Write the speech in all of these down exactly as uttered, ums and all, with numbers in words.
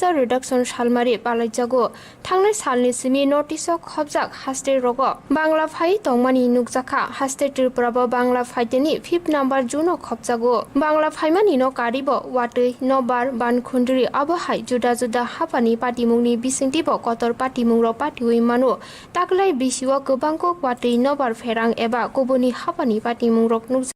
Reduction salmari palaijago. Thangnai salni simi notice o khopjak haste rogo Bangla phai tongmani nukjakha. Haste Tripura bo Bangla phaiteni fifth number June o khopjago. Bangla phaimani no karibo watwi, nobar, bankhundri abo hai juda juda hapani patimungni bisingtibo kotor patimungrok patiwi mano. Taklai bisio kwbangkuk watwi, nobar pherang eba kubuni hapani patimungrok nukjakha.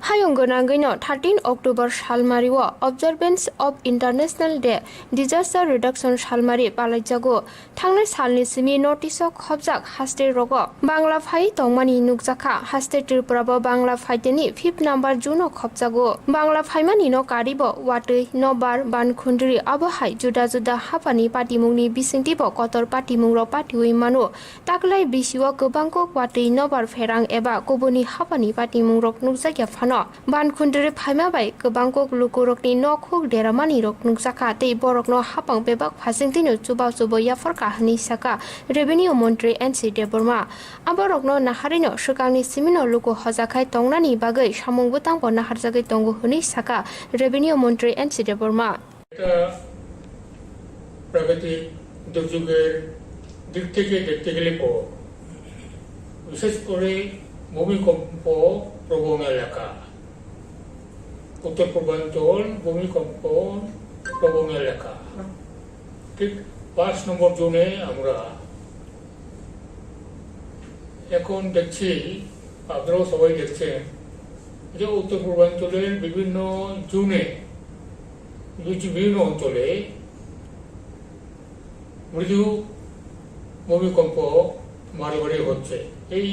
Hayung gwnangwi no thirteen October salmari o Observance of International Day, Disaster Reduction salmari palaijago. Thangnai salni simi notice o khopjak haste rogo Bangla phai tongmani nukjakha. Haste Tripura bo Bangla phaiteni fifth number June o khopjago. Bangla phaimani no karibo watwi, nobar, bankhundri abo hai juda juda hapani patimungni bisingtibo kotor patimungrok patiwi mano. Taklai bisio kwbangkuk watwi, nobar pherang eba kubuni hapani patimungrok nukjakya phano, bankhundri phaima bai kwbangkuk lukurokni nokhuk deramanirok nukjakha tei borokno hapang bebak phasingtwino chuba chubo yapharkha hwnwi sakha Revenue Montri N C Debbarma. Aborokno naharwino swkangni simino luku hojakhai tongnani bagwi samung bwtangbo naharjagwi tongo hwnwi sakha Revenue Montri N C Debbarma. এটা প্রাকৃতিক দুর্যোগের দিক থেকে দেখতে গেলে বড়, বিশেষ করে ভূমিকম্প প্রবণ এলাকা, উত্তর পূর্বাঞ্চল ভূমিকম্প প্রবণ এলাকা। ঠিক পাঁচ নম্বর জোনে আমরা এখন দেখছি, আপনারাও সবাই দেখছেন, যে উত্তর পূর্বাঞ্চলের বিভিন্ন জোনে, কিছু বিভিন্ন অঞ্চলে মৃদু ভূমিকম্প বারে বারে হচ্ছে। এই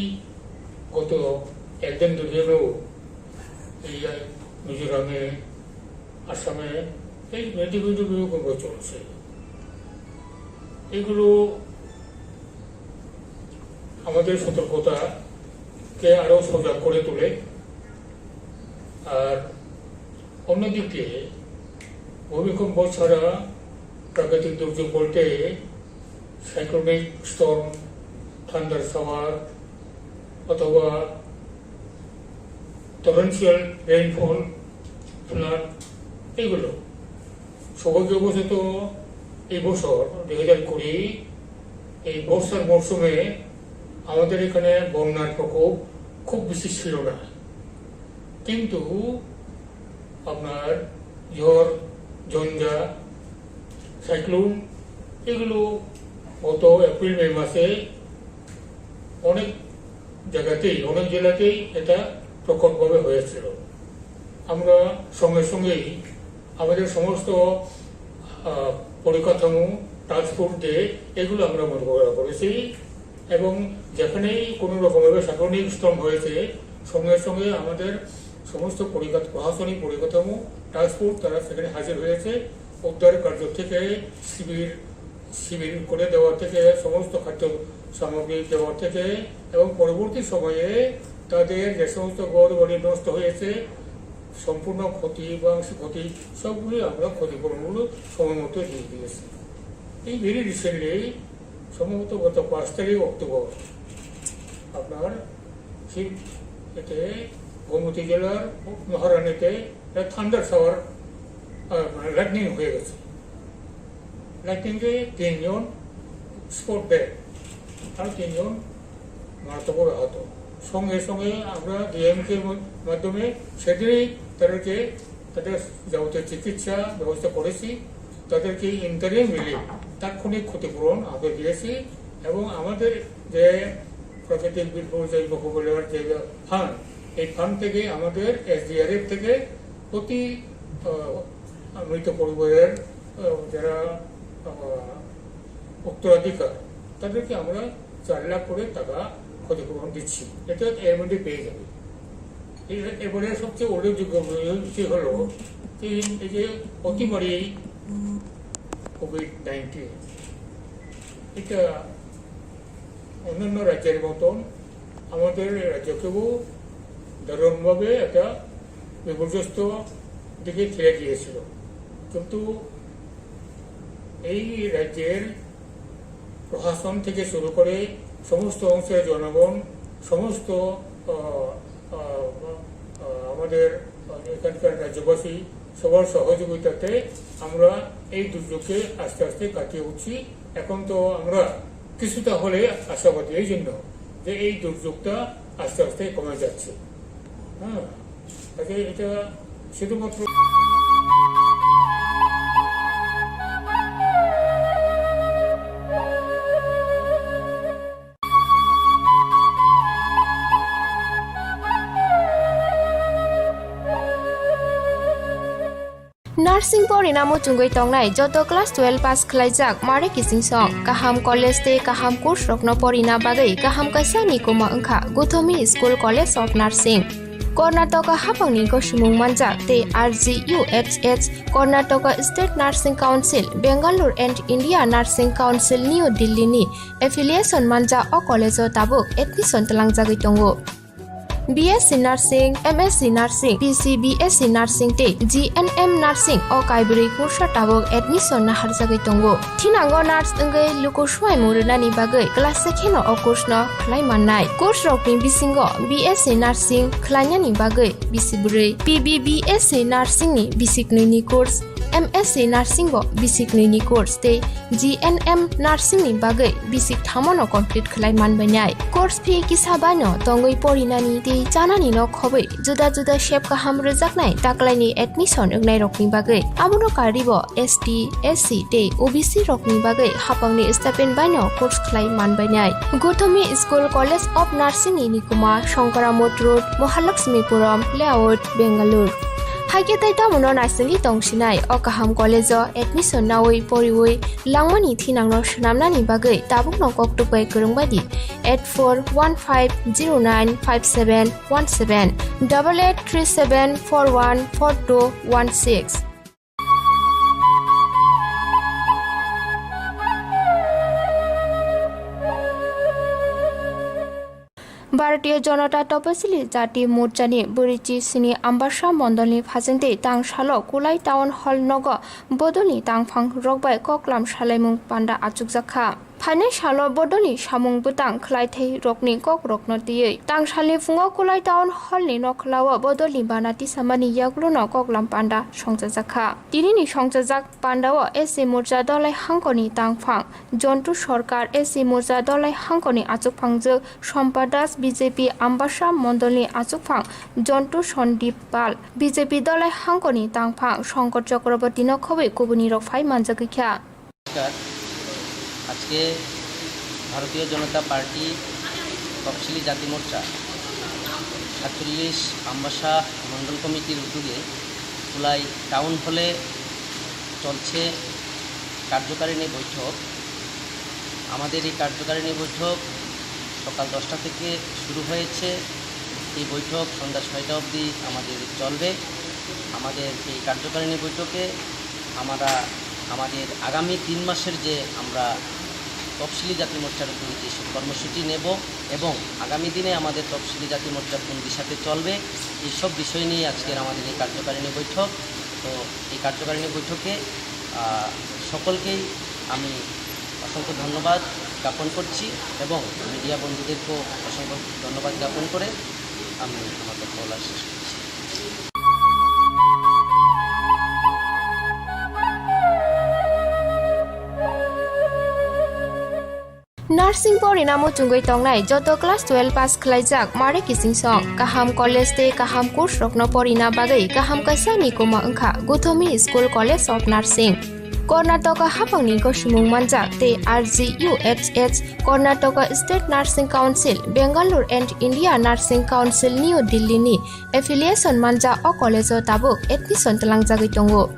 গত একদিন ধরেও এই মিজোরামে, আসামে এই মৃদু মৃদু ভূমিকম্প চলছে। এগুলো আমাদের সতর্কতাকে আরও সজাগ করে তোলে। আর অন্যদিকে ভূমিকম্প ছাড়া প্রাকৃতিক দুর্যোগ বলতে সাইক্লোনিক স্টর্ম, থান্ডার শাওয়ার অথবা টরেন্সিয়াল রেইনফল, ফ্লাড, এইগুলো। সৌভাগ্যবশত এই বছর, দুই হাজার কুড়ি, এই বর্ষার মরশুমে আমাদের এখানে বন্যার প্রকোপ খুব বেশি ছিল না। কিন্তু আপনার ঝড়, ঝঞ্ঝা, সাইক্লোন, এগুলো গত এপ্রিল মে মাসে অনেক জায়গাতেই, অনেক জেলাতেই এটা প্রকটভাবে হয়েছিল। আমরা সঙ্গে সঙ্গেই আমাদের সমস্ত, আহ, পরিকাঠামো, টাস্ক ফোর্স দিয়ে এগুলো আমরা মোকাবেলা করেছি এবং যেখানেই কোনো রকমভাবে সাইক্লোনিক স্টর্ম হয়েছে, সঙ্গে সঙ্গে আমাদের সমস্ত পরিকাঠ-, প্রশাসনিক পরিকাঠামো, টাস্ক ফোর্স তারা সেখানে হাজির হয়েছে। উদ্ধার কার্য থেকে শিবির শিবির করে দেওয়া থেকে, সমস্ত খাদ্য সামগ্রী দেওয়া থেকে এবং পরবর্তী সময়ে তাদের যে সমস্ত ঘর বাড়ি নষ্ট হয়েছে, সম্পূর্ণ ক্ষতি বা আংশিক ক্ষতি, সবগুলোই আমরা ক্ষতিপূরণগুলো সময় মতো দিয়ে দিয়েছি। এই ভেরি রিসেন্টলি, সম্ভবত গত পাঁচ তারিখ অক্টোবর, আপনার ঠিক এতে গোমতী জেলার মহারানীতে একটা থান্ডার শাওয়ার, আহ, মানে লাইটনিং হয়ে গেছে। লাইটনিংয়ে তিনজন স্পট ডেড। আর তিনজন মারাত্মকভাবে আহত। সঙ্গে সঙ্গে আমরা ডিএমকে মাধ্যমে সেদিনই তাদেরকে, তাদের যাবতীয় চিকিৎসা ব্যবস্থা করেছি, তাদেরকে ইন্টারিম রিলিফ, তাৎক্ষণিক ক্ষতিপূরণ আমরা দিয়েছি। এবং আমাদের যে প্রাকৃতিক বিপর্যয় মোকাবিলার যে ফান্ড, এই ফান্ড থেকে আমাদের এসডিআরএফ থেকে প্রতি আহ, মৃত পরিবারের আহ, যারা আহ, উত্তরাধিকার, তাদেরকে আমরা চার লাখ করে টাকা ক্ষতিপূরণ দিচ্ছি। এটা এর মধ্যে পেয়ে যাবে। এর- এবারে সবচেয়ে উল্লেখযোগ্য বিষয় হলো যে এই যে অতিমারি কোভিড নাইন্টিন, এটা অন্যান্য রাজ্যের মতন আমাদের রাজ্যকেও দারুণভাবে একটা বিপর্যস্ত দিকে ঠেলে দিয়েছিল। কিন্তু এই রাজ্যের প্রশাসন থেকে শুরু করে সমস্ত অংশের জনগণ, সমস্ত আহ, আহ, আহ, আমাদের এখানকার রাজ্যবাসী সবার সহযোগিতাতে আমরা এই দুর্যোগকে আস্তে আস্তে কাটিয়ে উঠছি। এখন তো আমরা কিছুটা হলে আশাবাদী এই জন্য যে এই দুর্যোগটা আস্তে আস্তে কমে যাচ্ছে। হ্যাঁ, কাজে এটা শুধুমাত্র Nursing porina muchungwi tongnai joto class twelve pass khwlaijak mare kichingsong kaham college tei kaham course rokno porina bagwi kaham kaisa ni kuma wngkha Guthomi School College of Nursing. Karnataka haphangni gosimung manjak tei R G U H H, Karnataka State Nursing Council, Bangalore and India Nursing Council New Delhi ni affiliation manjak o college o tabuk admission twlangjagwi tongo. B S C Nursing, M S C Nursing, P C B S C Nursing tei G N M Nursing o kaibrwi kursa tabuk admission naharjagwi tongo. Thinango nurse wngwi luku swimung rwnani bagwi class se kheno o course no khlai mannai. Course rokni bisingo B S C Nursing khlainani bagwi bisi bwrwi, P B B S C Nursing ni bisi knwi ni course, M S C Nursing bo bisi knwi ni course tei G N M Nursing ni bagwi bisi thamo no complete khlai manbainai. Course fee kisa baino tongwi porinani tei chanani no khobwi juda juda sep kaham rwjaknai taklaini admission wngnairokni bagwi. Abono karwibo S T, S C tei O B C rokni bagwi haphangni stipend baino course khlai manbainai. Guthomi School College of Nursing ni nikuma Shankaramot Road, Mahalakshmipuram Layout, Bangalore. Haikhe tei tamono naisingwi tongsinai o kaham college o admission nawi poriwi langmani thinangno swnamnani bagwi tabukno koktwk bai kwrwng bai di eight four one five zero nine five seven one seven, double eight three seven four one four two one six. Bharatiya Janata Tapasili Jati Morcha ni bwrwi chi sini Ambasa mondol ni phajingtwi tang salo Kulai Town Hall nogo bodol ni tangphang rok bai koklam salaimung panda achukjak kha. Phainai salo bodol ni samung bwtang khlai thai rokni kok rokno twiwi tang salni phungo Kulai Town Hall ni nokhlao bodol ni bana tisamani yagulo no koklam panda songchajak kha. Tini ni songchajak pandao S C Morcha Dolai Hangkoni tangphang Jontu Sarkar, S C Morcha Dolai Hangkoni achukphangjwk Sompa Das, B J P Ambasa Mondolni achukphang Jontu Sandip Pal, B J P Dolai Hangkoni tangphang Shankar Chakrabortino khobwi kubunirok phai manjagwi kha. নমস্কার। আজকে ভারতীয় জনতা পার্টি তফসিলি জাতি মোর্চা সাতচল্লিশ আমবাসা মণ্ডল কমিটির উদ্যোগে কুলাই টাউন হলে চলছে কার্যকারিণী বৈঠক। আমাদের এই কার্যকারিণী বৈঠক সকাল দশটা থেকে শুরু হয়েছে। এই বৈঠক সন্ধ্যা ছয়টা অবধি আমাদের চলবে। আমাদের এই কার্যকারিণী বৈঠকে আমরা আমাদের আগামী তিন মাসের যে আমরা তফসিলি জাতি মোর্চার উদ্যোগে যেসব কর্মসূচি নেব এবং আগামী দিনে আমাদের তফসিলি জাতি মোর্চা কোন দিশাতে চলবে, এইসব বিষয় নিয়ে আজকের আমাদের এই কার্যকারিণী বৈঠক। তো এই কার্যকারিণী বৈঠকে, আহ, সকলকেই আমি অসংখ্য ধন্যবাদ জ্ঞাপন করছি এবং মিডিয়া বন্ধুদেরকেও অসংখ্য ধন্যবাদ জ্ঞাপন করে আমি আমার কথা বলা শেষ করছি। Nursing porina muchungwi tongnai joto class twelve pass khlaijak mare kichingsong kaham college tei kaham course rokno porina bagwi kaham kaisa nikuma wngkha Gothomi School College of Nursing. Karnataka haphangni gosimung manjak tei R G U H H, Karnataka State Nursing Council, Bangalore and India Nursing Council, New Delhi ni affiliation manjak o college o tabuk admission twlangjagwi tongo.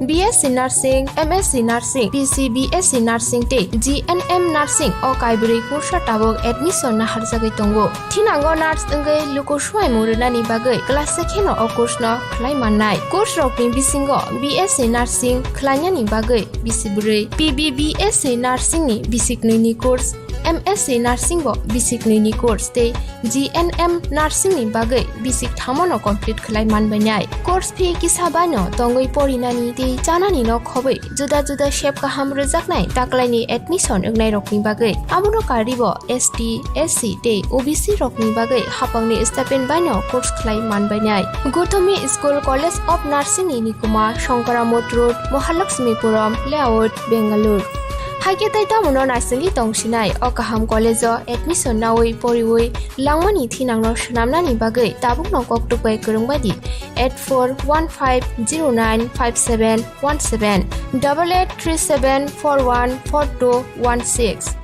B S C Nursing, M S C Nursing, P C B S C Nursing tei G N M Nursing o kaibrwi kursa tabuk admission naharjagwi tongo. Thinango nurse wngwi luku swimung rwnani bagwi class se kheno o course no khlai mannai. Course rokni bisingo B S C Nursing khlainani bagwi bisi bwrwi, P B B S C Nursing ni bisi knwi ni course, M S C Nursing bo bisi knwi ni course tei G N M Nursing ni bagwi bisi thamono complete khlai manbainai. Course fee kisa baino tongwi porinani tei chanani no khobwi juda juda sep kaham rwjaknai taklaini admission wngnai rokni bagwi. Abono karwibo S T, S C tei O B C rokni bagwi haphangni stipend baino course khlai manbainai. Gothomi School College of Nursing ni nikuma Shankaramot Road, Mahalakshmipuram Layout, Bangalore. Haikhe tei tamono naisingwi tongsinai o kaham college o admission nawi poriwi langmani thinangno swnamnani bagwi tabukno koktuk bai kwrwng bai di eight four one five zero nine five seven one seven, double eight three seven four one four two one six.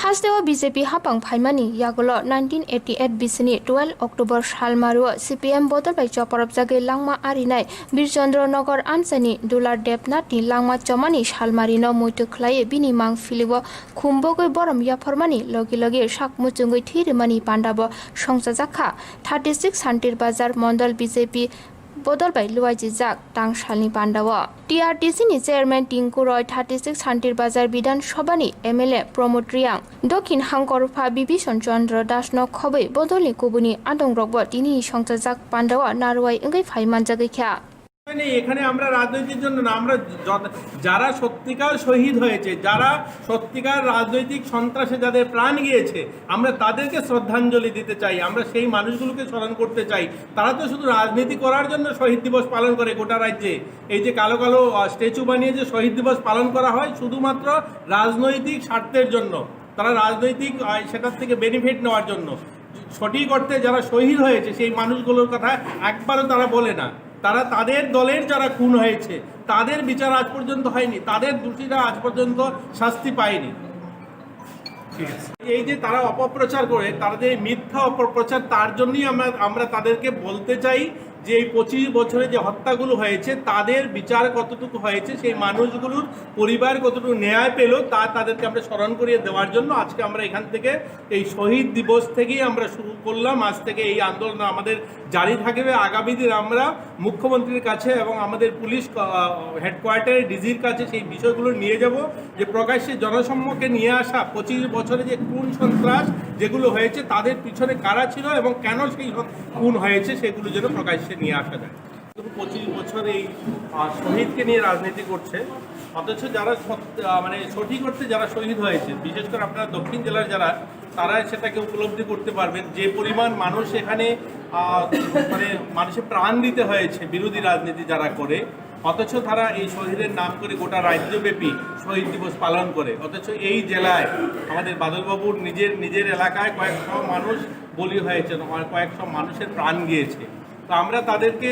Hasteo B J P haphang phaimani yagulo nineteen eighty eight bisini twelve October salmario C P M bodol bai choporobjagwi langma arinai Birchandra Nagar amchaini Dular Debnathni langma chomani salmarino muitu khlaiwi bini mang philio khumbogwi borom yapharmani logi logi sak muchungwi thwi rwmani pandabo songchajakha thirty six Santir Bazar Mondol B J P bodol bai luaijijak tang salni pandao. T R T C ni chairman Tinku Roy, thirty six Santir Bazar Bidhan Sabha ni M L A Pramod Reang, Dokhin Hangkorpha Bibhishan Chandra Das no khobwi bodol ni kubuni adong rok bo tini songchajak pandao narwai wngwi phai manjagwi kha. নেই, এখানে আমরা রাজনৈতিক জন্য না, আমরা যত-, যারা সত্যিকার শহীদ হয়েছে, যারা সত্যিকার রাজনৈতিক সন্ত্রাসে যাদের প্রাণ গিয়েছে, আমরা তাদেরকে শ্রদ্ধাঞ্জলি দিতে চাই, আমরা সেই মানুষগুলোকে স্মরণ করতে চাই। তারা তো শুধু রাজনীতি করার জন্য শহীদ দিবস পালন করে গোটা রাজ্যে। এই যে কালো কালো, আহ, স্ট্যাচু বানিয়ে যে শহীদ দিবস পালন করা হয় শুধুমাত্র রাজনৈতিক স্বার্থের জন্য, তারা রাজনৈতিক, আহ, সেটার থেকে বেনিফিট নেওয়ার জন্য। সঠিক অর্থে যারা শহীদ হয়েছে সেই মানুষগুলোর কথা একবারও তারা বলে না। তারা তাদের দলের যারা খুন হয়েছে তাদের বিচার আজ পর্যন্ত হয়নি, তাদের দোষীরা আজ পর্যন্ত শাস্তি পায়নি। ঠিক আছে। এই যে তারা অপপ্রচার করে, তাদের এই মিথ্যা অপপ্রচার, তার জন্যই আমরা, আমরা তাদেরকে বলতে চাই যে এই পঁচিশ বছরে যে হত্যাগুলো হয়েছে, তাদের বিচার কতটুকু হয়েছে, সেই মানুষগুলোর পরিবার কতটুকু ন্যায় পেল, তা তাদেরকে আমরা স্মরণ করিয়ে দেওয়ার জন্য আজকে আমরা এখান থেকে এই শহীদ দিবস থেকেই আমরা শুরু করলাম। আজ থেকে এই আন্দোলন আমাদের জারি থাকবে। আগামী দিন আমরা মুখ্যমন্ত্রীর কাছে এবং আমাদের পুলিশ, আহ, হেডকোয়ার্টার, ডিজির কাছে সেই বিষয়গুলো নিয়ে যাব, যে প্রকাশ্যে জনসম্মুখে নিয়ে আসা পঁচিশ বছরে যে খুন সন্ত্রাস যেগুলো হয়েছে, তাদের পিছনে কারা ছিল এবং কেন সেই খুন হয়েছে, সেগুলো যেন প্রকাশ্যে নিয়ে আসা যায়। শুধু পঁচিশ বছর এই, আহ, শহীদকে নিয়ে রাজনীতি করছে, অথচ যারা সত্য, আহ, মানে সঠিক অর্থে যারা শহীদ হয়েছে, বিশেষ করে আপনারা দক্ষিণ জেলার যারা, তারা সেটাকে উপলব্ধি করতে পারবেন যে পরিমাণ মানুষ এখানে, আহ, মানে মানুষের প্রাণ দিতে হয়েছে বিরোধী রাজনীতি যারা করে, অথচ তারা এই শহীদের নাম করে গোটা রাজ্যব্যাপী শহীদ দিবস পালন করে। অথচ এই জেলায় আমাদের বাদলবাবুর নিজের, নিজের এলাকায় কয়েকশো মানুষ বলি হয়েছে, কয়েকশো মানুষের প্রাণ গিয়েছে। তো আমরা তাদেরকে,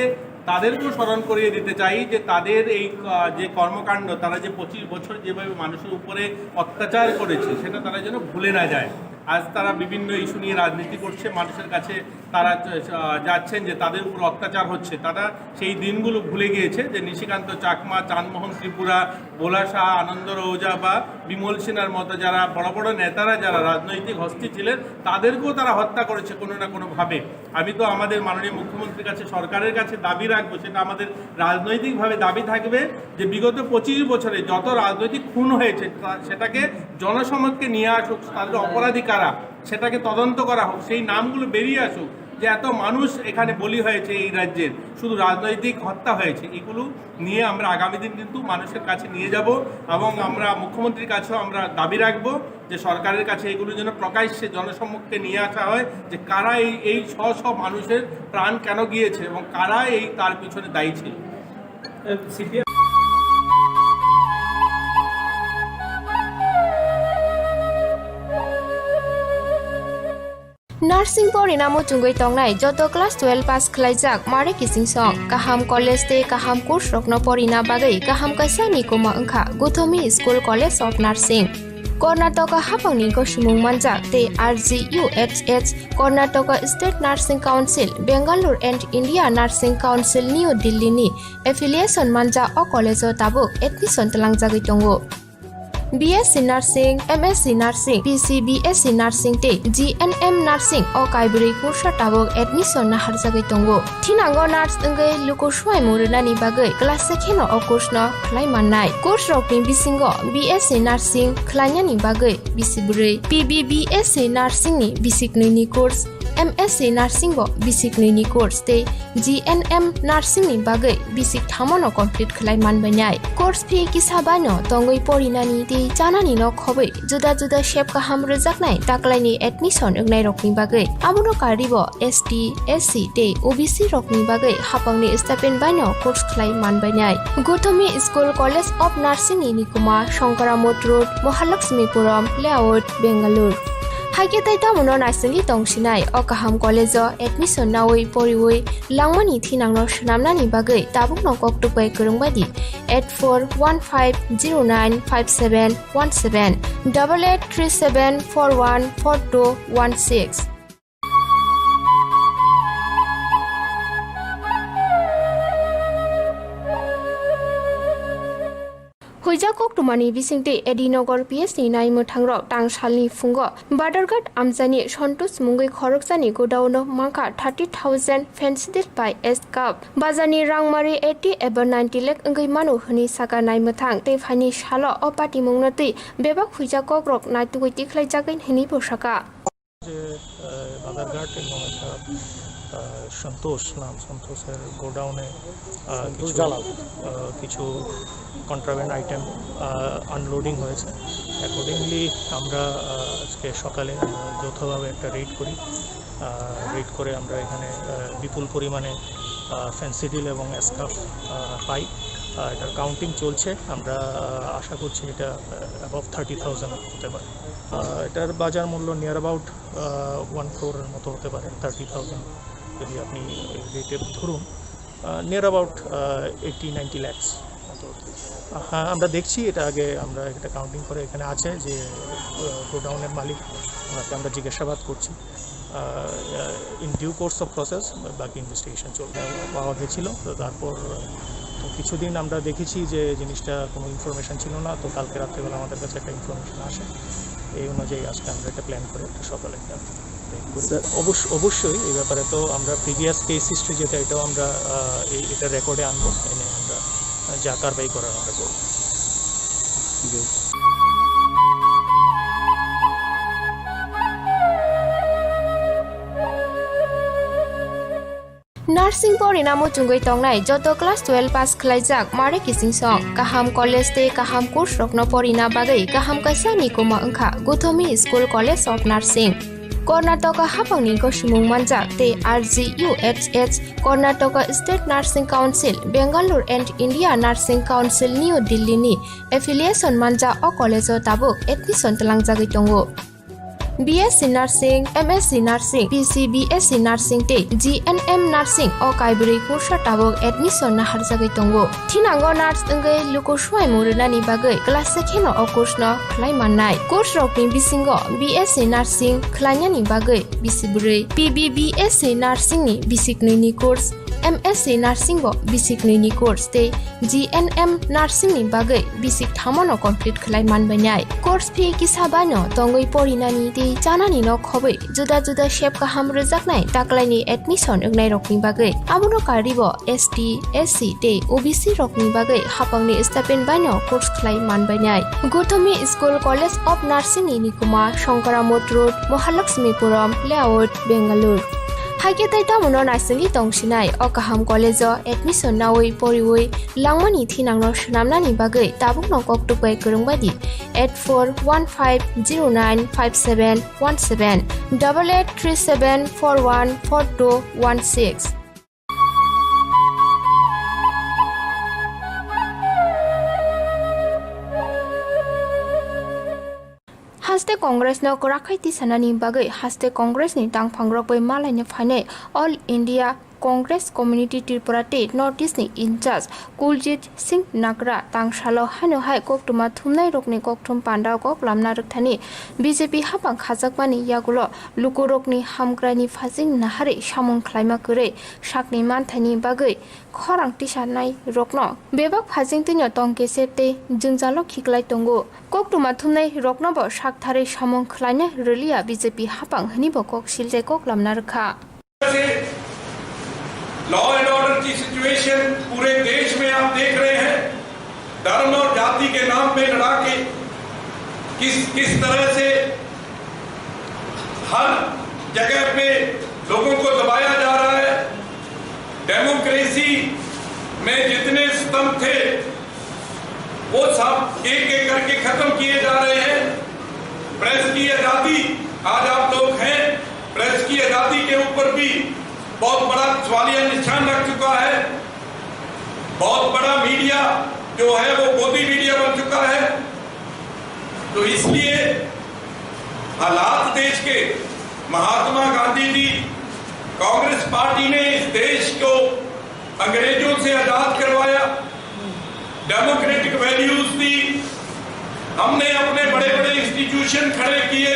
তাদেরকেও স্মরণ করিয়ে দিতে চাই যে তাদের এই, আহ, যে কর্মকাণ্ড, তারা যে পঁচিশ বছর যেভাবে মানুষের উপরে অত্যাচার করেছে, সেটা তারা যেন ভুলে না যায়। আজ তারা বিভিন্ন ইস্যু নিয়ে রাজনীতি করছে, মানুষের কাছে তারা, আহ, যাচ্ছেন যে তাদের উপর অত্যাচার হচ্ছে। তারা সেই দিনগুলো ভুলে গিয়েছে যে নিশিকান্ত চাকমা, চাঁদমোহন ত্রিপুরা, ভোলা শাহ, আনন্দ রৌজা বা বিমল সিনহার মতো যারা বড় বড় নেতারা, যারা রাজনৈতিক হস্তি ছিলেন, তাদেরকেও তারা হত্যা করেছে কোনো না কোনোভাবে। আমি তো আমাদের মাননীয় মুখ্যমন্ত্রীর কাছে, সরকারের কাছে দাবি রাখবো, সেটা আমাদের রাজনৈতিকভাবে দাবি থাকবে যে বিগত পঁচিশ বছরে যত রাজনৈতিক খুন হয়েছে, তা-, সেটাকে জনসম্মুখে নিয়ে আসুক, তাদের অপরাধী কারা, সেটাকে তদন্ত করা হোক, সেই নামগুলো বেরিয়ে আসুক। যে এত মানুষ এখানে বলি হয়েছে এই রাজ্যের, শুধু রাজনৈতিক হত্যা হয়েছে, এগুলো নিয়ে আমরা আগামী দিন কিন্তু মানুষের কাছে নিয়ে যাব এবং আমরা মুখ্যমন্ত্রীর কাছেও আমরা দাবি রাখব যে সরকারের কাছে এগুলো যেন প্রকাশ্যে জনসম্মুখে নিয়ে আসা হয় যে কারা এই, এই শ শ মানুষের প্রাণ কেন গিয়েছে এবং কারা এই তার পিছনে দায়ী ছিল। CPM Nursing porina muchungwi tongnai joto class twelve pass khwlaijak mare kiching song, kaham college tei kaham course rokno porina bagwi kaham kaisa ni kuma wngkha Gothomi School College of Nursing. Karnataka hapangni gosimung manjak tei R G U H H, Karnataka State Nursing Council, Bangalore and India Nursing Council New Delhi ni affiliation manjak o college o tabuk admission twlangjagwi tongo. B S C Nursing, M S C Nursing, P C B S C Nursing tei G N M Nursing o kaibrwi kursa tabuk admission naharjagwi tongo. Thinango nurse wngwi luku swimung rwnani bagwi class se kheno o course no khlai mannai. Course rokni bisingo B S C Nursing khlainani bagwi bisi bwrwi, P B B S C Nursing ni bisi knwi ni course, M S C Nursing bo bisi knwi ni course tei G N M Nursing ni bagwi bisi thamo no complete khlai manbainai. Course fee kisa bai no tongwi porinani tei chanani no khobwi juda juda sep kaham rwjaknai taklaini admission wngnairokni bagwi. Abono karwi bo S T, S C tei O B C rokni bagwi hapangni stipend bai no course khlai manbainai. Gothomi School College of Nursing ni nikuma Shankaramot Road, Mahalakshmipuram Layout, Bangalore. Haikhe tei tamono naisingwi tongsinai o kaham college o admission nawi poriwi langmani thinangno swnamnani bagwi tabukno koktwk bai kwrwng bai di eight four one five zero nine five seven one seven, double eight three seven four one four two one six. Huijak koktwmani bisingtwi Edinagar P S ni nai mwthangrok tang salni phungo Badharghat amchaini Santosh mungwi khoroksani godown-o mankha thirty thousand Phensedyl bai S cup. Bazarni rangmari eighty eba ninety lakh wngwi mano hwnwi saka nai mwthang, tei phaini salo o patimungno twi bebak huijak kokrok naitugwi tikhlaijagwi hwnwi bo saka. যে, আহ, বাজারঘাট এবং একটা, আহ, সন্তোষ নাম, সন্তোষের গোডাউনে, আহ, সন্তোষ কিছু, দালাল। আহ, কিছু কন্ট্রাব্যান্ড আইটেম, আহ, আনলোডিং হয়েছে। অ্যাকর্ডিংলি আমরা, আহ, আজকে সকালে আমরা যৌথভাবে একটা রেড করি। আহ, রেড করে আমরা এখানে, আহ, বিপুল পরিমাণে, আহ, ফেন্সিডিল এবং স্কার্ফ, আহ, পাই। আহ, এটার কাউন্টিং চলছে। আমরা, আহ, আশা করছি এটা, আহ, অ্যাবাভ থার্টি থাউজেন্ড হতে পারে। আহ, এটার বাজার মূল্য নিয়ার অ্যাবাউট আহ, ওয়ান ক্রোরের মতো হতে পারে, থার্টি থাউজেন্ড যদি আপনি রেটে ধরুন, uh, near about, uh, eighty ninety lakhs মতো হতে পারে। হ্যাঁ, আমরা দেখছি, এটা আগে আমরা এটা কাউন্টিং করে এখানে আছে যে, আহ, গোডাউনের মালিক, ওনাকে আমরা জিজ্ঞাসাবাদ করছি। Uh, in due course of process বাকি ইনভেস্টিগেশন চলবে। পাওয়া গেছিল, তো তারপর তো কিছুদিন আমরা দেখেছি যে জিনিসটা কোনো ইনফরমেশন ছিল না, তো কালকে রাত্রেবেলা আমাদের কাছে একটা ইনফরমেশন আসে, এই অনুযায়ী আজকে আমরা এটা প্ল্যান করে একটা সকালে একটা রেড করি। স্যার। অবশ্য-, অবশ্যই এই ব্যাপারে তো আমরা প্রিভিয়াস কেস হিস্ট্রি যেটা, এটাও আমরা, আহ, এই, এটা রেকর্ডে আনবো, এনে আমরা, আহ, যা কারবাই করার আমরা করবো। জি। Nursing porina muchungwi tongnai joto class twelve pass khwlaijak mare kiching song, kaham college tei kaham course rokno porina bagwi kaham kaisa ni kuma wngkha Gothomi School College of Nursing. Karnataka hapangni gosimung manjak tei R G U H H, Karnataka State Nursing Council, Bangalore and India Nursing Council New Delhi ni affiliation manjak o college o tabuk admission twlangjagwi tongo. B S C Nursing, M S C Nursing, P C B S C Nursing tei G N M Nursing o kaibrwi kursa tabuk admission naharjagwi tongo. Thinango nurse wngwi luku swimung rwnani bagwi class se kheno o course no khlai mannai. Course rokni bisingo B S C Nursing khlainani bagwi bisi bwrwi, P B B S C Nursing ni bisi knwi ni course, M S C Nursing bo bisi knwi ni course tei G N M Nursing ni bagwi bisi thamo no complete khlai manbainai. Course fee kisa bai no tongwi porinani tei chanani no khobwi juda juda sep kaham rwjaknai taklaini admission wngnairokni bagwi. Abono karwi bo S T, S C tei O B C rokni bagwi hapangni stipend bai no course khlai manbainai. Gothomi School College of Nursing ni nikuma Shankaramot Road, Mahalakshmipuram Layout, Bangalore. Haikhe tei tamono naisingwi tongsinai o kaham college-o admission naui poriui langmani thinangno swnamnani bagwi tabukno koktwk bai kwrwng bai di eight four one five zero nine five seven one seven, double eight three seven four one four two one six. Haste Congress no kwrakhai tisanani bagwi haste Congress ni tangphangrok bai malaina phainai All India Congress Committee Tripura tei North East ni in charge Kuljit Singh Nagra tangsalo haino hai koktwma thumnai rokni kokthum pandao kok lamna rwkthani B J P hapang khajakmani yagulo lukurokni hamkraini phasing naharwi samung khlaima kwrwi sakni manthaini bagwi khorang tisanai rokno bebak phasing twino tong kesep tei jwngjalo khiklai tongo. Koktwma thumnai roknobo saktharwi samung khlaina rwliya B J P hapang hwnwibo kok siljai kok lamna rwkha. से law and order की सिचुएशन पूरे देश में आप देख रहे हैं। धर्म और जाति के नाम पे लड़ा के किस किस तरह से हर जगह पे लोगों को दबाया जा रहा है। डेमोक्रेसी में जितने स्तंभ थे, वो सब एक एक करके खत्म किए जा रहे हैं। प्रेस की आजादी, आज आप लोग हैं, प्रेस की आजादी के ऊपर भी बहुत बड़ा सवालिया निशान लग चुका है। बहुत बड़ा मीडिया जो है, वो गोदी मीडिया बन चुका है। तो इसलिए हालात देश के, महात्मा गांधी जी, कांग्रेस पार्टी ने इस देश को अंग्रेजों से आजाद करवाया, डेमोक्रेटिक वैल्यूज दी, हमने अपने बड़े बड़े इंस्टीट्यूशन खड़े किए,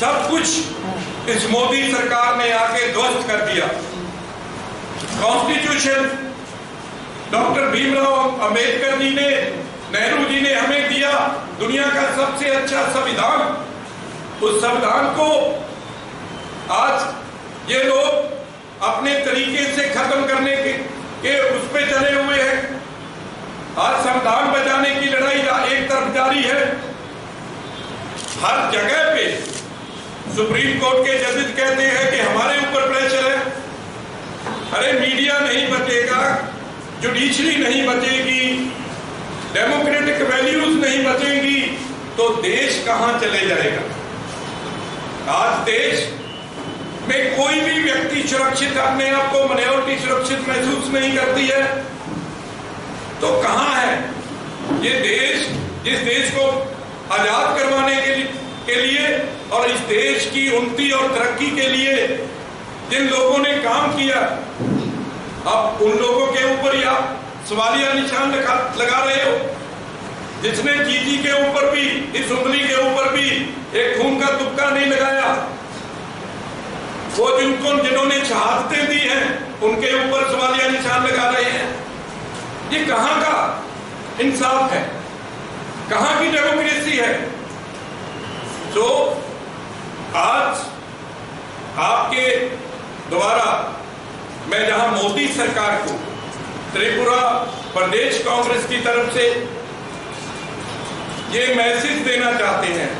सब कुछ इस मोदी सरकार ने आके ध्वस्त कर दिया। कॉन्स्टिट्यूशन डॉक्टर भीमराव अंबेडकर जी ने, नेहरू जी ने हमें दिया, दुनिया का सबसे अच्छा संविधान। उस संविधान को आज ये लोग अपने तरीके से खत्म करने के, के उस पे चले हुए हैं। आज संविधान बचाने की लड़ाई जा-, एक तरफ जारी है, हर जगह पे सुप्रीम कोर्ट के जजेस कहते हैं कि हमारे ऊपर प्रेशर है। अरे, मीडिया नहीं बचेगा, जुडिशरी नहीं बचेगी, डेमोक्रेटिक वैल्यूज नहीं बचेंगी, तो देश कहाँ चले जाएगा? आज देश में कोई भी व्यक्ति सुरक्षित, अपने आप को माइनॉरिटी सुरक्षित महसूस नहीं करती है, तो कहाँ है ये देश, जिस देश को आजाद करवाने के लिए, के लिए और इस देश की उन्नति और तरक्की के लिए जिन लोगों ने काम किया, अब उन लोगों के ऊपर ही आप सवालिया निशान लगा, लगा रहे हो। जिसने जीजी के ऊपर भी, इस उंगली के ऊपर भी एक खून का तुक्का नहीं लगाया, वो जिनको, जिन्होंने शहादतें दी हैं, उनके ऊपर सवालिया निशान लगा रहे हैं। ये कहाँ का इंसाफ है, कहाँ की डेमोक्रेसी है? जो आज आपके द्वारा मैं जहां मोदी सरकार को, त्रिपुरा प्रदेश कांग्रेस की तरफ से ये मैसेज देना चाहते हैं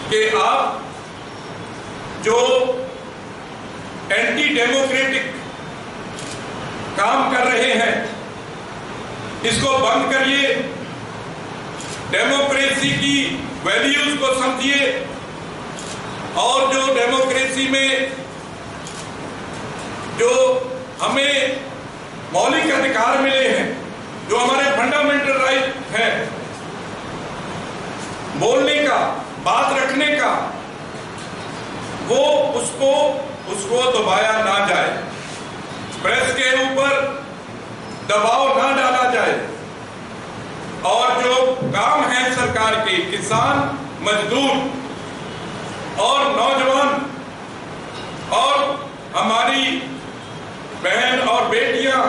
कि आप जो एंटी डेमोक्रेटिक काम कर रहे हैं, इसको बंद करिए, डेमोक्रेसी की वैल्यूज को समझिए और जो डेमोक्रेसी में जो हमें मौलिक अधिकार मिले हैं, जो हमारे फंडामेंटल राइट हैं, बोलने का, बात रखने का, वो उसको, उसको दबाया ना जाए, प्रेस के ऊपर दबाव ना डाला जाए। और जो काम है सरकार के, किसान, मजदूर और नौजवान और हमारी बहन और बेटियां,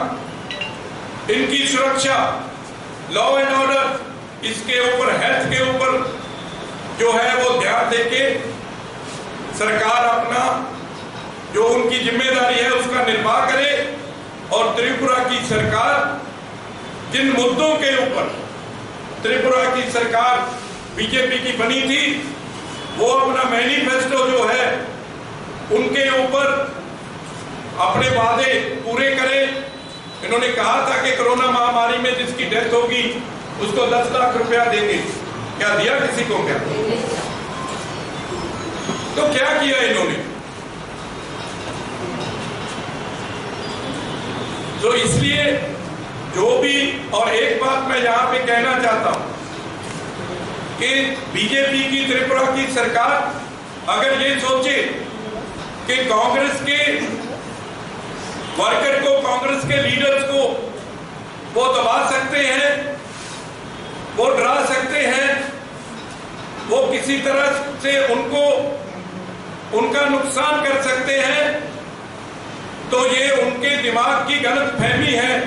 इनकी सुरक्षा, लॉ एंड ऑर्डर, इसके ऊपर, हेल्थ के ऊपर जो है वो ध्यान देके सरकार अपना जो उनकी जिम्मेदारी है उसका निर्वाह करे और त्रिपुरा की सरकार जिन मुद्दों के ऊपर त्रिपुरा की सरकार बीजेपी की बनी थी, वो अपना मैनिफेस्टो जो है उनके ऊपर अपने वादे पूरे करें। इन्होंने कहा था कि कोरोना महामारी में जिसकी डेथ होगी, उसको दस लाख रुपया देंगे। क्या दिया किसी को? क्या? तो क्या किया इन्होंने? तो इसलिए जो भी, और एक बात मैं यहाँ पे कहना चाहता हूँ कि बीजेपी की, त्रिपुरा की सरकार अगर ये सोचे कि कांग्रेस के वर्कर को, कांग्रेस के लीडर्स को वो दबा सकते हैं, वो डरा सकते हैं, वो किसी तरह से उनको, उनका नुकसान कर सकते हैं, तो ये उनके दिमाग की गलतफहमी है।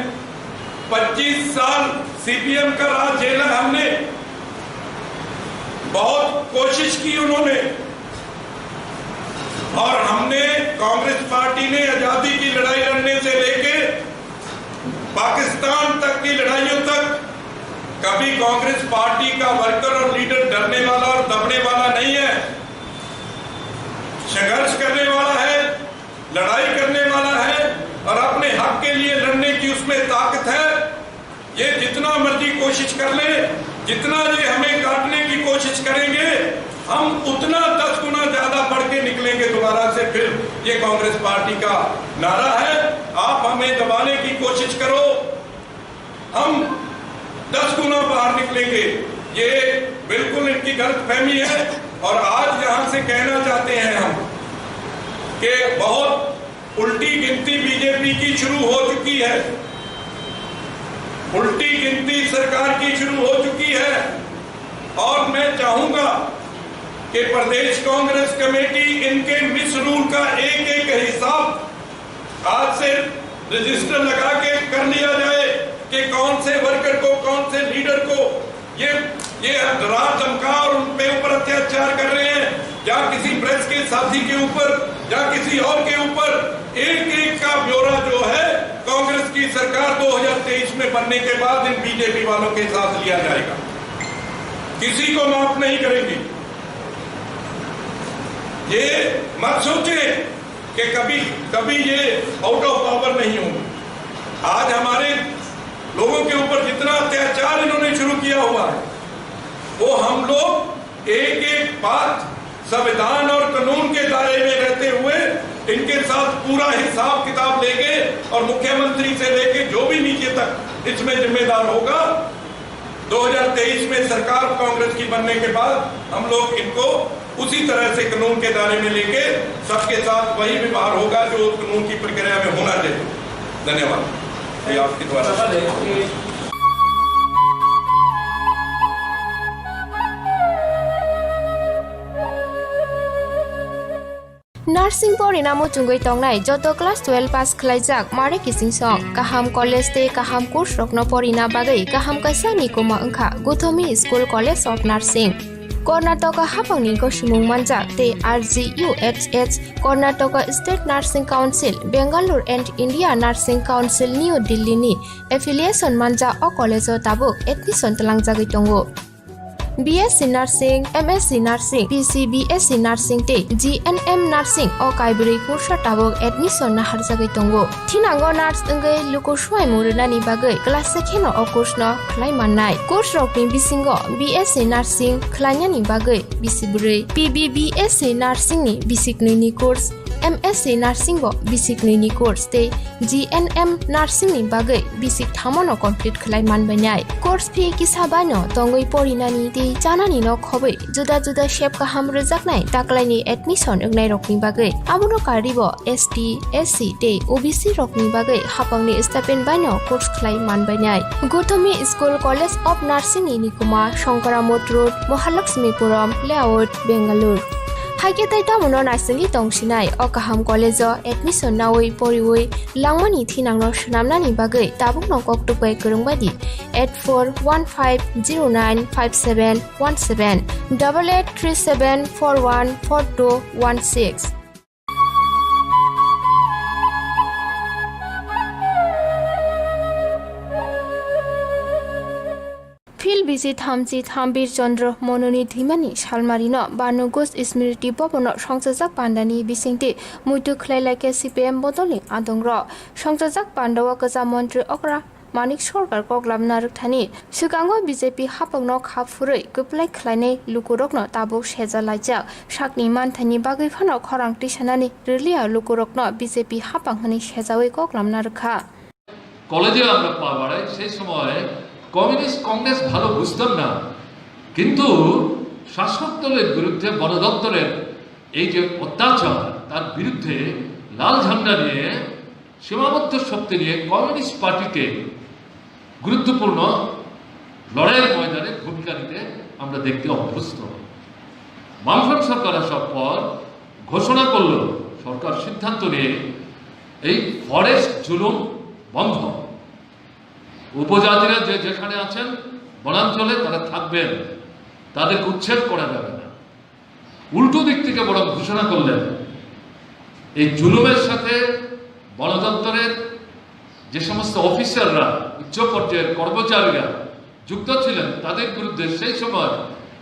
पच्चीस साल सीपीएम का राज झेला हमने, बहुत कोशिश की उन्होंने, और हमने, कांग्रेस पार्टी ने आजादी की लड़ाई लड़ने से लेके पाकिस्तान तक की लड़ाइयों तक कभी कांग्रेस पार्टी का वर्कर और लीडर डरने वाला और दबने वाला नहीं है। संघर्ष करने वाला है, लड़ाई करने वाला है और अपने हक के लिए लड़ने की उसमें ताकत है। ये जितना मर्जी कोशिश कर ले, जितना ये हमें काटने की कोशिश करेंगे, हम उतना दस गुना ज्यादा बढ़ के निकलेंगे दोबारा से। फिर ये कांग्रेस पार्टी का नारा है, आप हमें दबाने की कोशिश करो, हम दस गुना बाहर निकलेंगे। ये बिल्कुल इनकी गलतफहमी है। और आज यहाँ से कहना चाहते हैं हम कि बहुत उल्टी गिनती बीजेपी की शुरू हो चुकी है, उल्टी गिनती सरकार की शुरू हो चुकी है। और मैं चाहूंगा कि प्रदेश कांग्रेस कमेटी इनके मिस रूल का एक एक हिसाब आज से रजिस्टर लगा के कर लिया जाए कि कौन से वर्कर को, कौन से लीडर को ये, ये डरा धमका और उन पे ऊपर अत्याचार कर रहे हैं, या किसी प्रेस के साथी के ऊपर, या किसी और के ऊपर, एक एक का ब्यौरा जो है कांग्रेस की सरकार दो हज़ार तेईस में बनने के बाद इन बीजेपी वालों के साथ लिया जाएगा। किसी को माफ नहीं करेंगे। ये मत सोचें कि कभी, कभी ये आउट ऑफ पावर नहीं होंगे। आज हमारे लोगों के ऊपर जितना अत्याचार इन्होंने शुरू किया हुआ है, वो हम लोग एक एक बात संविधान और कानून के दायरे में रहते हुए इनके साथ पूरा हिसाब किताब लेके, और मुख्यमंत्री से लेके जो भी नीचे तक इसमें जिम्मेदार होगा, दो हज़ार तेईस में सरकार कांग्रेस की बनने के बाद हम लोग इनको उसी तरह से कानून के दायरे में लेके सबके साथ वही व्यवहार होगा जो कानून की प्रक्रिया में होना चाहिए। धन्यवाद। ये आपके द्वारा। Nursing porina muchungwi tongnai joto class twelve pass khwlaijak mare kiching song, kaham college tei kaham course rokno porina bagwi kaham kaisa ni kuma wngkha Gothomi School College of Nursing. Karnataka haphangni gosimung manjak tei R G U H S Karnataka State Nursing Council, Bangalore and India Nursing Council New Delhi ni affiliation manjak o college o tabuk admission twlangjagwi tongo. B S C Nursing, M S C Nursing, P C B S C Nursing tei G N M Nursing o kaibrwi kursa tabuk admission naharjagwi tongo. Thinango nurse wngwi luku swbaimung rwnani bagwi class se kheno o course no khlai mannai. Course rokni bisingo B S C Nursing khlainani bagwi bisi bwrwi, P B B S C Nursing ni bisi kwnwi ni course, M S C Nursing bo bisi kwnwi ni course tei G N M Nursing ni bagwi bisi thamono complete khlai manbainai. Course fee kisa baino tongwi porinani tei chanani no khobwi juda juda sep kaham rwjaknai taklaini admission wngnairokni bagwi. Abono karwibo S T, S C tei O B C rokni bagwi haphangni stipend baino course khlai manbainai. Gothomi School College of Nursing ni nikuma Shankaramot Road, Mahalakshmipuram Layout, Bangalore. Haikhe tei tamono naisingwi tongsinai o kaham college o admission naui poriui langmani thinangno swnamnani bagwi tabukno koktwk bai kwrwng bai di eight four one five zero nine five seven one seven, double eight three seven four one four two one six. Phil Bisi thamchi tham Bir Chandra Mononi Dhimani Salmarino Banu Ghosh Smriti Bhavanno songchajak pandani bisingtwi muitu khlai lai khe C P M bodolni adongrok. Songchajak pandao kwcham montri okra Manik Sarkar kok labna rwkthani swkango B J P haphangno kha phurwi kwplai khlainai lukurokno tabuk seja laijak. Sakni manthani bagwi phano khorang tisanani rwliya lukurokno B J P haphang hwnwi sejawi kok labna rwkha. কলেজে আমরা পা বাড়াই, সেই সময় কমিউনিস্ট কংগ্রেস ভালো বুঝতাম না, কিন্তু শাসক দলের বিরুদ্ধে বন দপ্তরের এই যে অত্যাচার, তার বিরুদ্ধে লাল ঝান্ডা নিয়ে সীমাবদ্ধ শক্তি নিয়ে কমিউনিস্ট পার্টিকে গুরুত্বপূর্ণ লড়াইয়ের ময়দানে ভূমিকা নিতে আমরা দেখতে অভ্যস্ত। বামফ্রন্ট সরকার আসার পর ঘোষণা করল, সরকার সিদ্ধান্ত নিয়ে এই ফরেস্ট জুলুম বন্ধ। উপজাতিরা যে যেখানে আছেন, বনাঞ্চলে তারা থাকবেন, তাদেরকে উচ্ছেদ করা যাবে না। উল্টো দিক থেকে বরং ঘোষণা করলেন, এই জুলুমের সাথে বন দপ্তরের যে সমস্ত অফিসাররা, উচ্চ পর্যায়ের কর্মচারীরা যুক্ত ছিলেন, তাদের বিরুদ্ধে সেই সময়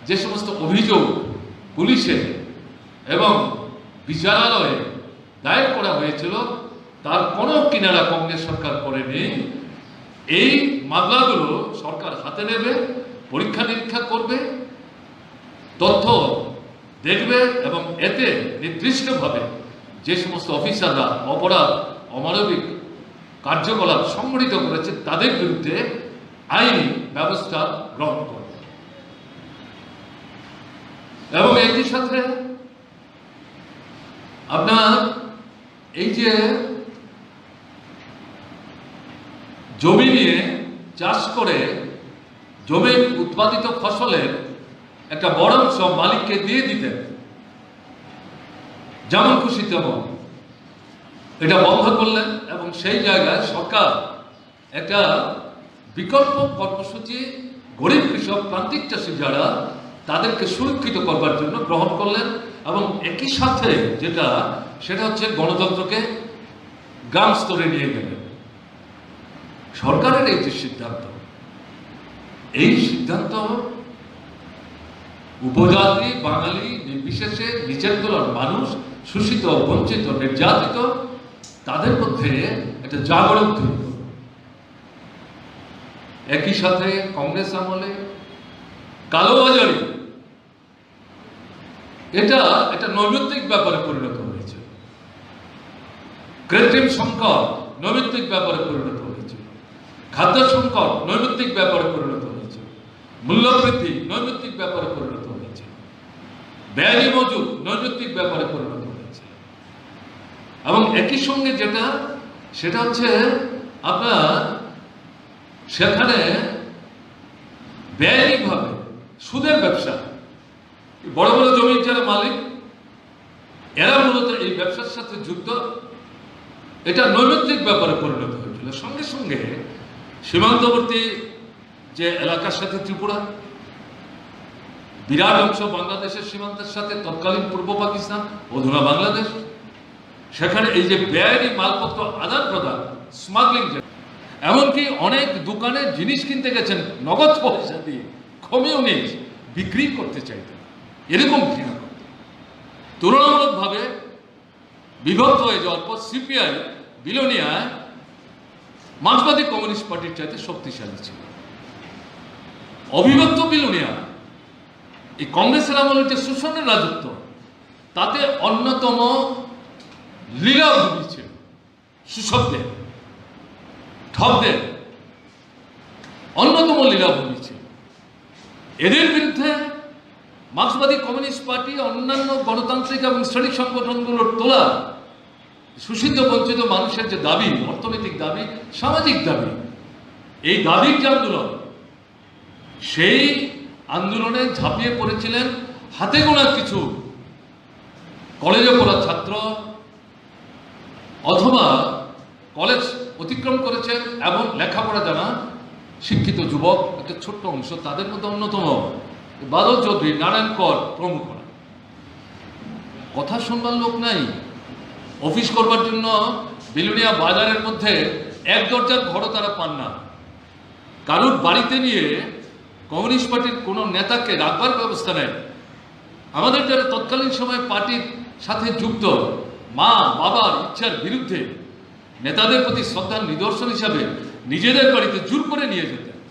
যে সমস্ত অভিযোগ পুলিশে এবং বিচারালয়ে দায়ের করা হয়েছিল, তার কোনো কিনারা কংগ্রেস সরকার করেনি। এই মামলাগুলো সরকার হাতে নেবে, পরীক্ষা নিরীক্ষা করবে, তথ্য দেখবে এবং এতে নির্দিষ্টভাবে যে সমস্ত অফিসাররা অপরাধ, অমানবিক কার্যকলাপ সংঘটিত করেছে, তাদের বিরুদ্ধে আইনি ব্যবস্থা গ্রহণ করবে। এবং একই সাথে আপনার এই যে জমি নিয়ে চাষ করে জমির উৎপাদিত ফসলের একটা বড় অংশ মালিককে দিয়ে দিতেন, যেমন খুশি তেমন, এটা বন্ধ করলেন এবং সেই জায়গায় সরকার একটা বিকল্প কর্মসূচি গরিব কৃষক, প্রান্তিক চাষি যারা, তাদেরকে সুরক্ষিত করবার জন্য গ্রহণ করলেন। এবং একই সাথে যেটা, সেটা হচ্ছে গণতন্ত্রকে গ্রাম স্তরে নিয়ে গেলেন। সরকারের এই যে সিদ্ধান্ত, এই সিদ্ধান্ত উপজাতি, বাঙালি নির্বিশেষে নিচের তলার মানুষ, শোষিত, বঞ্চিত, নির্যাতিত, তাদের মধ্যে একটা জাগরণ তৈরি করবে। একই সাথে কংগ্রেস আমলে কালোবাজারি, এটা একটা নৈমিত্তিক ব্যাপারে পরিণত হয়েছে। কৃত্রিম সংকট নৈমিত্তিক ব্যাপারে পরিণত হয়েছে। খাদ্য সংকট নৈমিত্তিক ব্যাপারে পরিণত হয়েছে। মূল্যবৃদ্ধি নৈমিত্তিক ব্যাপারে পরিণত হয়েছে। বেআইনি মজুদ নৈমিত্তিক ব্যাপারে পরিণত হয়েছে। এবং একই সঙ্গে যেটা, সেটা হচ্ছে আপনার সেখানে বেআইনিভাবে সুদের ব্যবসা, বড় বড় জমির যারা মালিক, এরা মূলত এই ব্যবসার সাথে যুক্ত। এটা নৈমিত্তিক ব্যাপারে পরিণত হয়েছিল। সঙ্গে সঙ্গে সীমান্তবর্তী যে এলাকার সাথে ত্রিপুরা, বিরাট অংশ বাংলাদেশের সীমান্তের সাথে, তৎকালীন পূর্ব পাকিস্তান, অধুনা বাংলাদেশ, সেখানে এই যে বেআইনি মালপত্র আদান প্রদান, স্মাগলিং, এমনকি অনেক দোকানে জিনিস কিনতে গেছেন নগদ পয়সা দিয়ে, কমিউনিস্ট বিক্রি করতে চাইতেন, এরকম ঘৃণা করতেন। তুলনামূলকভাবে বিভক্ত হয়ে যাওয়ার পর সিপিআই বিলোনিয়ায় মার্ক্সবাদী কমিউনিস্ট পার্টির চাইতে শক্তিশালী ছিল। অবিভক্ত বিলোনিয়া, এই কংগ্রেসের আমলের যে শোষণের রাজত্ব, তাতে অন্যতম লীলাভূমি ছিল শোষকদের, ঠগদের অন্যতম লীলাভূমি ছিল। এদের বিরুদ্ধে মার্ক্সবাদী কমিউনিস্ট পার্টি, অন্যান্য গণতান্ত্রিক এবং শ্রমিক সংগঠনগুলোর তোলা শোষিত বঞ্চিত মানুষের যে দাবি, অর্থনৈতিক দাবি, সামাজিক দাবি, এই দাবির যে আন্দোলন, সেই আন্দোলনে ঝাঁপিয়ে পড়েছিলেন হাতে গোনা কিছু কলেজে পড়া ছাত্র অথবা কলেজ অতিক্রম করেছেন এবং লেখাপড়া জানা শিক্ষিত যুবক, একটা ছোট্ট অংশ, তাদের মধ্যে অন্যতম বাদল চৌধুরী, নারায়ণ কর প্রমুখরা। কথা শুনবার লোক নাই। অফিস করবার জন্য বিলোনিয়া বাজারের মধ্যে এক দরজার ঘরও তারা পান না। কারুর বাড়িতে নিয়ে কমিউনিস্ট পার্টির কোনো নেতাকে রাখবার ব্যবস্থা নেই। আমাদের যারা তৎকালীন সময়ে পার্টির সাথে যুক্ত, মা বাবার ইচ্ছার বিরুদ্ধে নেতাদের প্রতি শ্রদ্ধার নিদর্শন হিসাবে নিজেদের বাড়িতে জোর করে নিয়ে যেতেন।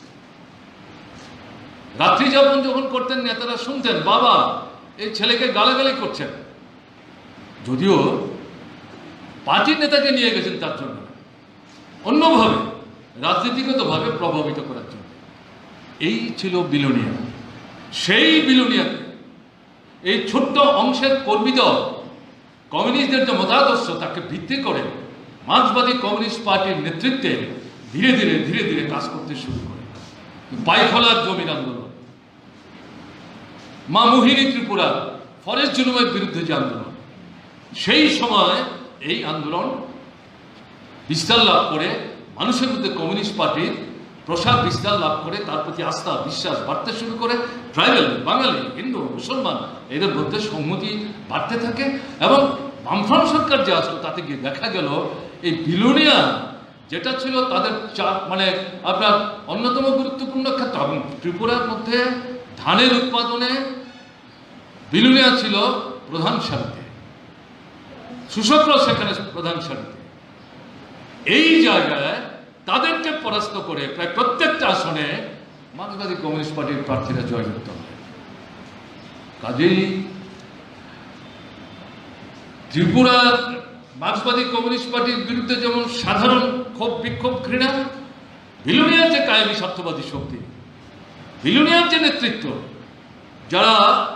রাত্রি যাপন যখন করতেন, নেতারা শুনতেন, "বাবা এই ছেলেকে গালাগালি করছেন", যদিও পার্টির নেতাকে নিয়ে গেছেন তার জন্য, অন্যভাবে রাজনীতিগতভাবে প্রভাবিত করার জন্য। এই ছিল বিলোনিয়া। সেই বিলোনিয়াতে এই ছোট্ট অংশের কর্মীদল কমিউনিস্টদের যে মতাদর্শ, তাকে ভিত্তি করে মার্ক্সবাদী কমিউনিস্ট পার্টির নেতৃত্বে ধীরে ধীরে ধীরে ধীরে কাজ করতে শুরু করে। বাইখলার জমির আন্দোলন, মা মোহিনী ত্রিপুরা, ফরেস্ট জুলুমের বিরুদ্ধে যে আন্দোলন, সেই সময় এই আন্দোলন বিস্তার লাভ করে, মানুষের মধ্যে কমিউনিস্ট পার্টির প্রসার বিস্তার লাভ করে, তার প্রতি আস্থা বিশ্বাস বাড়তে শুরু করে। ট্রাইবাল, বাঙালি, হিন্দু, মুসলমান, এদের মধ্যে সংহতি বাড়তে থাকে। এবং বামফ্রন্ট সরকার যে আসলো, তাতে গিয়ে দেখা গেল এই বিলোনিয়া, যেটা ছিল তাদের চা-, মানে আপনার অন্যতম গুরুত্বপূর্ণ ক্ষেত্র, এবং ত্রিপুরার মধ্যে ধানের উৎপাদনে বিলোনিয়া ছিল প্রধান সারিতে, সুশাসন সেখানে প্রধান সারিতে। এই জায়গায় তাদেরকে পরাস্ত করে প্রায় প্রত্যেকটা আসনে মার্ক্সবাদী কমিউনিস্ট পার্টির প্রার্থীরা জয়যুক্ত হয়। কাজেই ত্রিপুরার মার্ক্সবাদী কমিউনিস্ট পার্টির বিরুদ্ধে যেমন সাধারণ ক্ষোভ বিক্ষোভ ঘৃণা, বিলোনিয়ার যে কায়েমি স্বার্থবাদী শক্তি, বিলোনিয়ার যে নেতৃত্ব, যারা